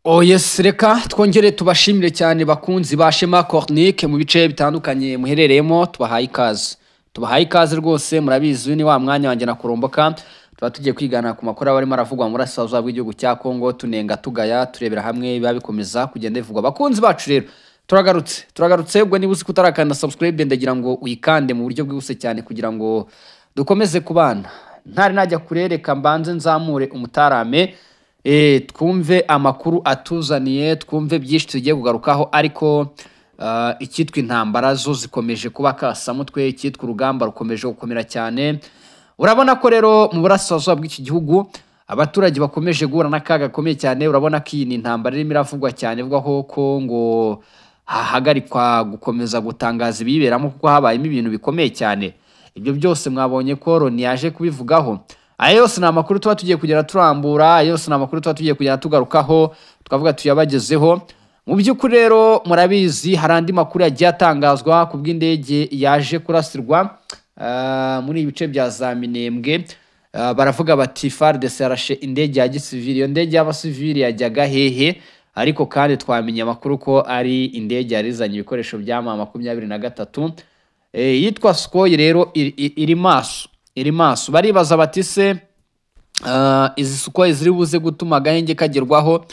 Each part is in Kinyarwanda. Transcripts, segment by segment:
Oh yes, reka twongere tubashimire cyane bakunzi ba Shema Cornique mu bice bitandukanye muherereyemo, tubahaye ikaze. Tubahaye ikaze rwose, murabizi uyu ni wa mwanya wanjye na Kuromboka, tuba tugiye kwigana ku makuru aba arimo aravugwa mu burasirazuba bw'igihugu cya Kongo, tunenga, tugaya, turebera hamwe biba bikomeza kugenda bivugwa. Bakunzi bacu rero, turagarutse, turagarutse. Ubwo niba uzi ko utarakanda subscribe, ndagira ngo uyikande mu buryo bwihuse cyane kugira ngo dukomeze kubana. Ntari najya kurereka, mbanze nzamure umutarame, twumve amakuru atuzaniye, twumve byinshi tugiye kugarukaho. Ariko icyitwa intambara zo zikomeje kuba kasamutwe, icyitwa urugamba rukomeje gukomera cyane. Urabona ko rero mu burasirazuba bw'iki gihugu abaturage bakomeje guhura n'akaga gakomeye cyane. Urabona ko iyi ni intambara irimo iravugwa cyane, ivugwaho ko ngo hahagarikwa gukomeza gutangaza ibiyiberamo kuko habayemo ibintu bikomeye cyane. Ibyo byose mwabonye ko Loni yaje kubivugaho. Aya yose ni amakuru tuba tugiye kugenda turambura, aya yose ni amakuru tuba tugiye kugenda tugarukaho, tukavuga tuyabagezeho. Mu by'ukuri rero murabizi hari andi makuru yagiye atangazwa ku bw'indege yaje kurasirwa muri ibi bice bya za Minembwe. Baravuga bati FARDC yarashe indege ya gisivili. Iyo ndege y'abasivili yajyaga hehe? Ariko kandi twamenye amakuru ko ari indege yari izanye ibikoresho bya M23. Yitwa Sukhoi rero iri maso, iri maso. Baribaza bati se izi Sukhoi ziri buze gutuma agahenge kagerwaho?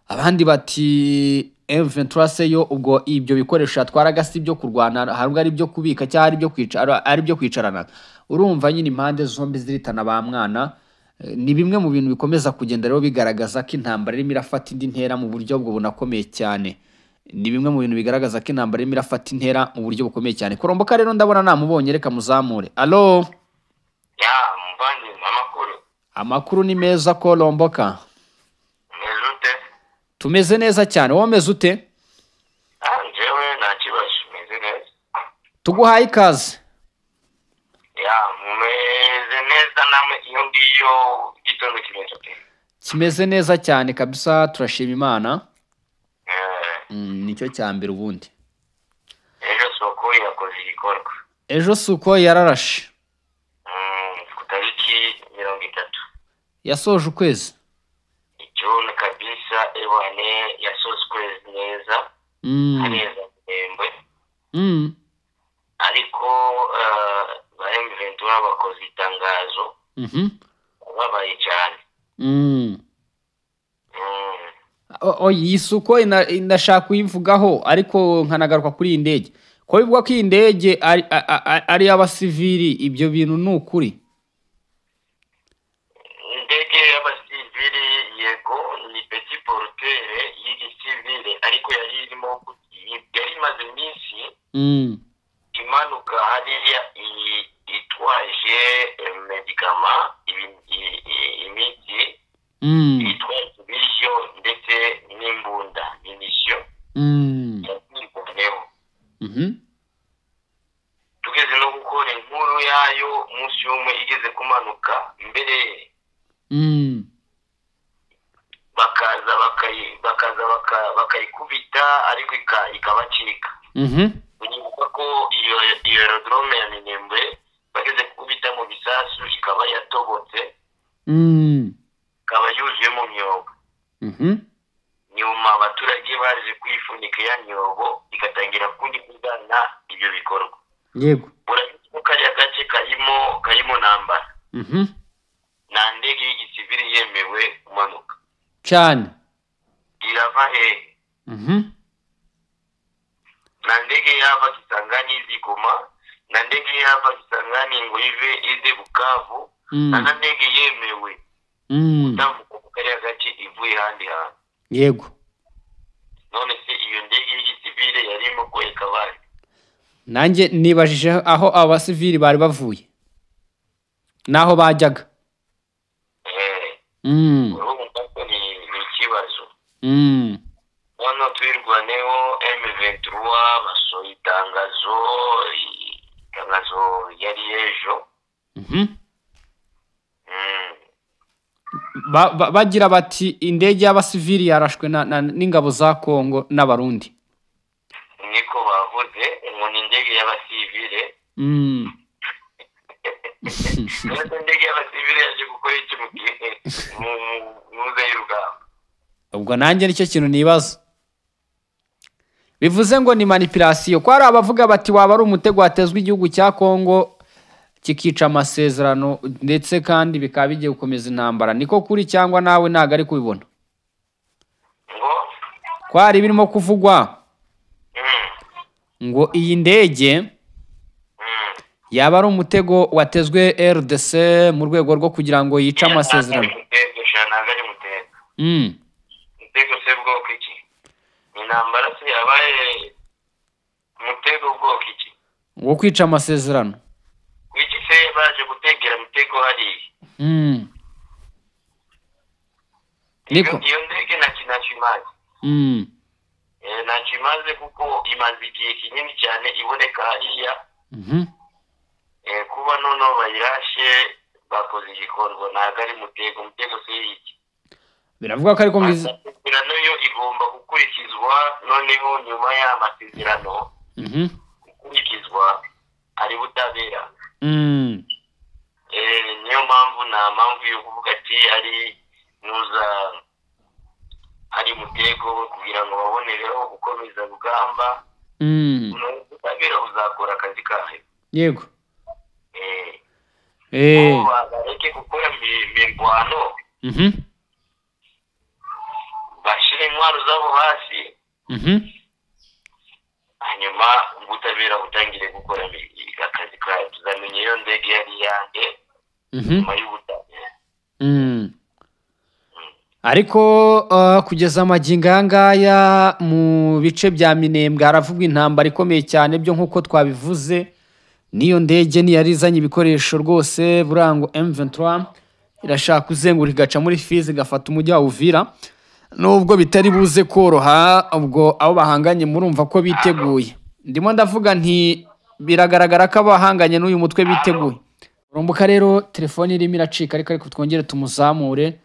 Abandi bati M23 se yo ubwo ibyo bikoresho yatwaraga si ibyo kurwana, hari ubwo ari ibyo kubika cyangwa ari ibyo kwicara, ari ibyo kwicarana. Urumva nyine impande zombi ziritana ba mwana. Ni bimwe mu bintu bikomeza kugenda rero bigaragaza ko intambara irimo irafata indi ntera mu buryo bwo bunakomeye cyane. Ni bimwe mu bintu bigaragaza ko intambara irimo irafata intera mu buryo bukomeye cyane. Kuromboka rero ndabona namubonye, reka muzamure. Alo? Ya, muvandimwe, amakuru? Amakuru ni meza, Kolomboka. Umeze ute? Tumeze neza cyane, wowe umeze ute? Ah, njyewe nta kibazo, meze neza. Tuguhaye ikaze. Ya, mumeze neza namwe iyo ngiyo? Igitondo kimeze ute? Kimeze neza cyane kabisa, turashima Imana. Nicyo cya mbere ubundi. Ejo Sukhoi yakoze igikorwa. Ejo Sukhoi yararashe. Ku tariki 30. Yasoje ukwezi. June kabisa, ewane, yasoje ukwezi neza. Neza Minembwe. Ariko ba M23 bakoze itangazo, babaye cyane. Iyi Sukhoi ndashaka kuyivugaho, ariko nkanagaruka kuri iyi ndege. Ko bivuga ko iyi ndege ari iy'abasivili, ibyo bintu ni ukuri? Indege y'abasivili, yego, ni petit porteur y'igisivile, ariko yari irimo, yari imaze iminsi imanuka hariya itwaje médicament, imiti, itwaje ibiryo ndetse n'imbunda, munition. Yakwirwaneho. Tugeze no gukora inkuru yayo umunsi umwe igeze kumanuka mbere, bakaza bakayikubita, ariko ikabacika. Uribuka ko iyo aerodrome ya Minembwe bageze gukubita mu bisasu ikaba yatobotse, ikaba yuzuyemo myobo. Nyuma abaturage baje kuyifunika ya myobo, igatangira kundi kuzana ibyo bikorwa. Urabizi ko kariya gace karimo ntambara. Nta ndege y'igisivili yemewe kumanuka. Cyane. Irava hehe? Nta ndege yava Kisangani izi Goma, nta ndege yava Kisangani ngo ive ize Bukavu, nta na ndege yemewe gutambuka mu kariya gace ivuye ahandi hantu. None se iyo ndege y'igisivile yarimo kwereka abandi? Nanjye nibajije aho abasivili bari bavuye n'aho bajyaga. Urumva ko ni ikibazo. Hano Twirwaneho, M23 basohoye itangazo, yari ejo. Bagira bati indege y'abasivili yarashwe n'ingabo za Kongo n'Abarundi. Niko bavuze ngo ni indege y'abasivile. None indege y'abasivile yaje gukora iki mu gihe mu muze y'urugamba? Ubwo nanjye nicyo kintu nibaza. Bivuze ngo ni manipulation, ko hari abavuga bati waba ari umutego watezwe igihugu cya Kongo kikica amasezerano, ndetse kandi bikaba bigiye gukomeza intambara. Niko kuri cyangwa nawe ntago ari kubibona? Ngo Ko hari ibirimo kuvugwa ngo iyi ndege yaba ari umutego watezwe RDC mu rwego rwo kugira ngo yice amasezerano. Mutego sha, ntabwo ari mutego. Mutego se bwoko iki? Ni intambara se yabaye mutego bwoko iki? Wo kwica amasezerano. Iki se baje gutegera mutego hariya? Niko. Iyo ndege ntacyo imaze. Ntacyo imaze kuko imaze igihe kinini cyane iboneka hariya. Kuba noneho bayirashe bakoze igikorwa, ntabwo ari mutego. Mutego se iki? Biravuga ko ariko Amasezerano yo igomba gukurikizwa, noneho nyuma y'amasezerano gukurikizwa ari butabera. Niyo mpamvu nta mpamvu yo kuvuga ati ari nuza ari mutego kugira ngo babonereho gukomeza rugamba. Ubutabera buzakora akazi kayo. Yego. Bareke gukora imirwano, bashyire intwaro zabo hasi, hanyuma ubutabera butangire gukora akazi kayo. Tuzamenya iyo ndege yari iyanjye nyuma y'ubutabera. Ariko kugeza amagingo aya ngaya mu bice bya Minembwe haravugwa intambara ikomeye cyane, byo nk'uko twabivuze n'iyo ndege ntiyari izanye ibikoresho rwose. Burango M23 irashaka kuzenguruka igaca muri Fizi igafata umujyi wa Uvira, nubwo bitari buze koroha. Ubwo abo bahanganye murumva ko biteguye. Ndimo ndavuga nti biragaragara ko abahanganye n'uyu mutwe biteguye. Urumbuka rero telefone irimo iracika, ariko twongere tumuzamure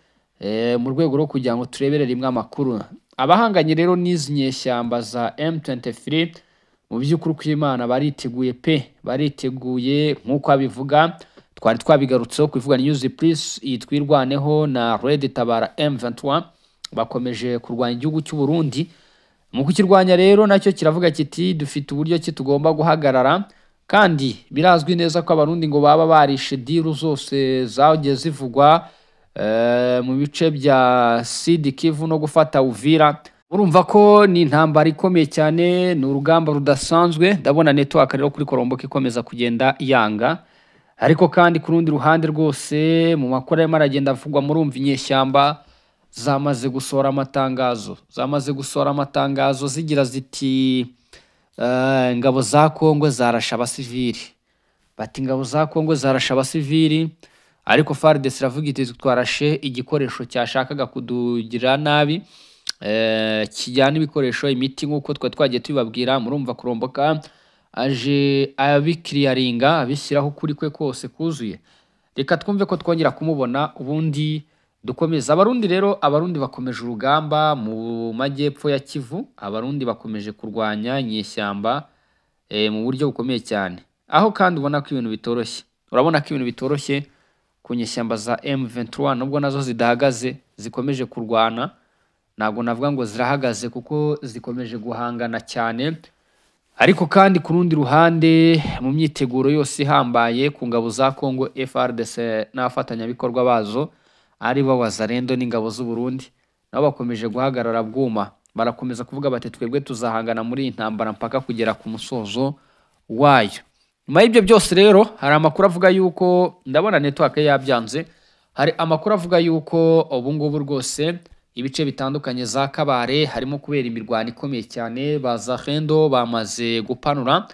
mu rwego rwo kugira ngo turebere rimwe amakuru. Abahanganye rero n'izi nyeshyamba za M23 mu by'ukuri kw'Imana bariteguye pe, bariteguye nk'uko abivuga. Twari twabigarutseho kubivuga News Plus yitwirwaneho na Red Tabara M23 bakomeje kurwanya igihugu cy'u Burundi. Mu kukirwanya rero nacyo kiravuga kiti dufite uburyo ki tugomba guhagarara, kandi birazwi neza ko abarundi ngo baba barishe diru zose zagiye zivugwa mu bice bya Sud Kivu no gufata Uvira. Urumva ko ni intambara ikomeye cyane, ni urugamba rudasanzwe. Ndabona network rero kuri Koromboka ikomeza kugenda yanga, ariko kandi ku rundi ruhande rwose mu makuru arimo aragenda avugwa, murumva inyeshyamba zamaze gusohora amatangazo, zamaze gusohora amatangazo zigira ziti ingabo za Kongo zarashe abasivili. Bati ingabo za Kongo zarashe abasivili, ariko FARDC iravuga iti twarashe igikoresho cyashakaga kudugira nabi, kijyana ibikoresho, imiti nk'uko twari twagiye tubibabwira. Murumva Kuromboka aje abikiriyaringa abishyiraho ukuri kwe kose kuzuye. Reka twumve ko twongera kumubona ubundi dukomeza. Abarundi rero, abarundi bakomeje urugamba mu majyepfo ya Kivu. Abarundi bakomeje kurwanya inyeshyamba mu buryo bukomeye cyane, aho kandi ubona ko ibintu bitoroshye. Urabona ko ibintu bitoroshye ku nyeshyamba za M23, nubwo nazo zidahagaze zikomeje kurwana. Ntabwo navuga ngo zirahagaze kuko zikomeje guhangana cyane. Ariko kandi ku rundi ruhande mu myiteguro yose ihambaye ku ngabo za Kongo FARDC n'abafatanyabikorwa bazo ari bo Wazalendo n'ingabo z'u Burundi, nabo bakomeje guhagarara bwuma. Barakomeza kuvuga bati twebwe tuzahangana muri iyi ntambara mpaka kugera ku musozo wayo. Nyuma y'ibyo byose rero hari amakuru avuga yuko, ndabona network yabyanze, hari amakuru avuga yuko ubu ngubu rwose ibice bitandukanye za Kabare harimo kubera imirwano ikomeye cyane. Bazahendo bamaze gupanura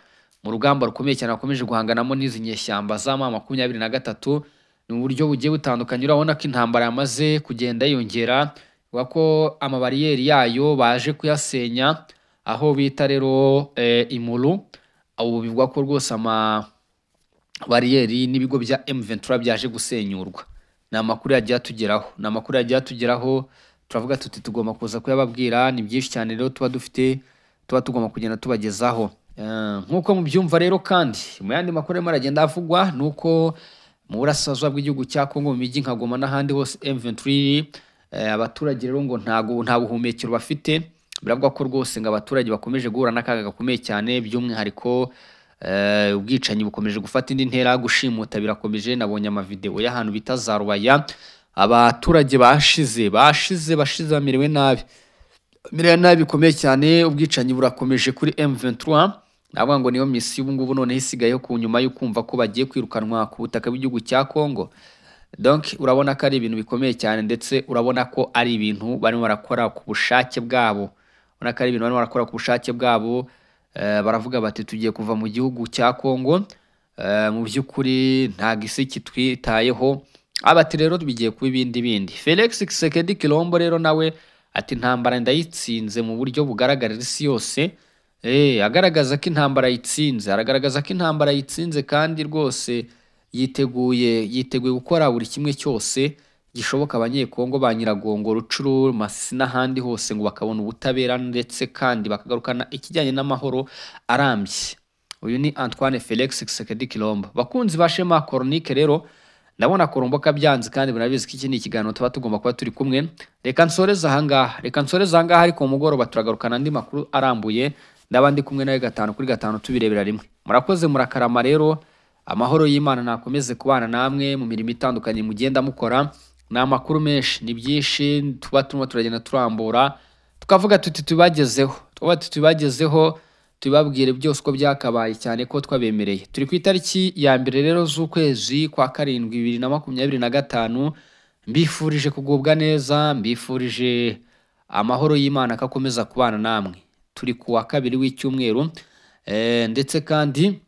mu rugamba rukomeye cyane bakomeje guhanganamo n'izi nyeshyamba za M23 mu buryo bugiye butandukanye. Urabona ko intambara yamaze kugenda yiyongera, ivuga ko amabariyeri yayo baje kuyasenya aho bita rero Imuru. Ubu bivugwa ko rwose amabariyeri n'ibigo bya M23 byaje gusenyurwa. Ni amakuru yagiye atugeraho, ni amakuru yagiye atugeraho, turavuga tuti tugomba kuza kuyababwira. Ni byinshi cyane rero tuba dufite, tuba tugomba kugenda tubagezaho. Nk'uko mubyumva rero, kandi mu yandi makuru arimo aragenda avugwa nuko mu burasirazuba bw'igihugu cya Kongo mu mijyi nka Goma n'ahandi hose M23 Abaturage rero ngo nta buhumekero bafite. Biravugwa ko rwose ngo abaturage bakomeje guhura n'akaga gakomeye cyane, by'umwihariko ubwicanyi bukomeje gufata indi ntera, gushimuta birakomeje. Nabonye amavideo y'ahantu bita za Rubaya, abaturage bashize bashize bashize, bamerewe nabi, bamerewe nabi bikomeye cyane. Ubwicanyi burakomeje kuri M23. Navuga ngo niyo misi ubu ngubu noneho isigayeho ku nyuma yo kumva ko bagiye kwirukanwa ku butaka bw'igihugu cya Congo. Donc urabona ko ari ibintu bikomeye cyane, ndetse urabona ko ari ibintu barimo barakora ku bushake bwabo. Urabona ko ari ibintu barimo barakora ku bushake bwabo. Baravuga bati tugiye kuva mu gihugu cya Congo, mu by'ukuri ntabwo isi kitwitayeho. Abati rero bigiye kuba ibindi bindi. Felix Tshisekedi Kilombo rero nawe ati intambara ndayitsinze mu buryo bugaragarira isi yose. Agaragaza ko intambara yitsinze, aragaragaza ko intambara yitsinze, kandi rwose yiteguye gukora buri kimwe cyose gishoboka abanyekongo ba Nyiragongo, Rucuru, Masisi n'ahandi hose ngo bakabona ubutabera, ndetse kandi bakagarukana ikijyanye n'amahoro arambye. Uyu ni Antoine Felix Tshisekedi Kilombo. Bakunzi ba Shema Cornique rero, ndabona Koromboka byanze, kandi murabizi ko iki ni ikiganiro tuba tugomba kuba turi kumwe. Reka nsoreze ahangaha, reka nsoreze ahangaha, ariko mu mugoroba turagarukana andi makuru arambuye, ndaba ndi kumwe nawe 5 kuri 5 tubirebera rimwe. Murakoze, murakarama rero, amahoro y'Imana nakomeze kubana namwe mu mirimo itandukanye mugenda mukora. Ni amakuru menshi, ni byinshi tuba turimo turagenda turambura, tukavuga tuti tubagezeho, tukavuga tuti tubagezeho, tubabwire byose uko byakabaye, cyane ko twabemereye. Turi ku itariki ya 1 rero z'ukwezi kwa 7 2025. Mbifurije kugubwa neza, mbifurije amahoro y'Imana akakomeza kubana namwe. Turi ku wa 2 w'icyumweru, ndetse kandi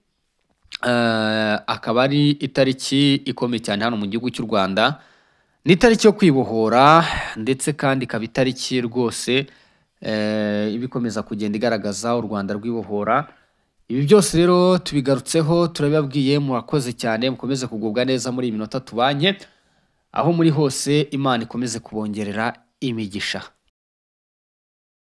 akaba ari itariki ikomeye cyane hano mu gihugu cy'u Rwanda. Ni itariki yo kwibohora, ndetse kandi ikaba itariki rwose ibikomeza kugenda igaragaza u Rwanda rwibohora. Ibi byose rero tubigarutseho, turabibabwiye. Murakoze cyane, mukomeze kugubwa neza muri iyi minota tubanye, aho muri hose Imana ikomeze kubongerera imigisha.